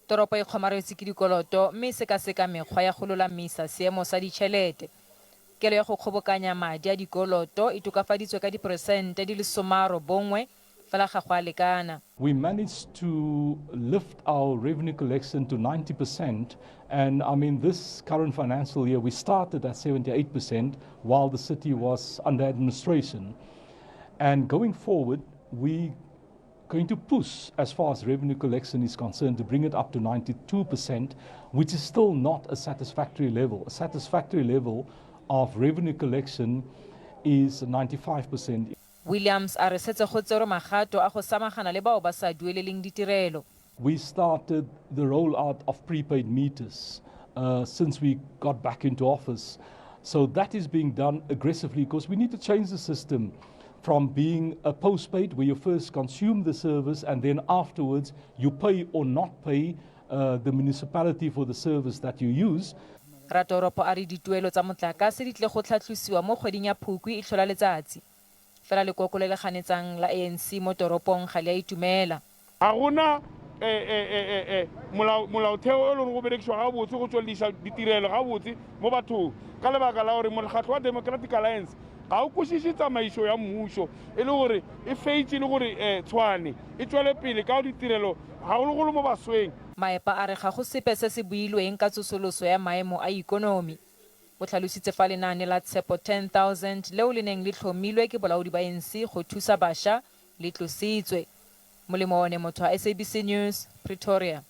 Toropo e kgomaretswe ke dikoloto mme e sekaseka mekgwa ya go lolamisa seemo sa ditšhelete. Kelo ya go kgobokanya madi a dikoloto e tokafaditswe ka diperesente di le somaarobongwe, fela ga go a lekana. We managed to lift our revenue collection to 90% and I mean this current financial year we started at 78% while the city was under administration. And going forward we going to push as far as revenue collection is concerned to bring it up to 92%, which is still not a satisfactory level. A satisfactory level of revenue collection is 95%. Williams a re setse go tserwe magato a go samagana le bao ba sa dueleleng ditirelo. We started the rollout of prepaid meters since we got back into office. So that is being done aggressively because we need to change the system from being a postpaid where you first consume the service and then afterwards you pay or not pay the municipality for the service that you use. Ratoropo a re dituelo tsa motlakase di tlile go tlhatlosiwa mo kgweding ya Phukwi e tlhola letsatsi. Fela lekoko le le ganetsang la ANC mo toropong ga le a itumela. Ga go na molaotheo o e leng go berekisiwa gabotse go tswelediša ditirelo gabotse mo bathong ka lebaka la gore mokgatlo wa Democratic Alliance ga o kwešiše tsamaišo ya mmušo e le gore e feitše le gore Tshwane e tšwele pele ka ditirelo gagologolo mo basweng. Maepa a re ga go sepe se se builweng ka tsosoloso ya maemo a ikonomi. O tlhalositse fa lenaane la Tshepo 10000 leo le neng le tlhomilwe ke bolaodi ba ANC go thusa basha le tlositswe. Molemo one motho wa SABC News, Pretoria.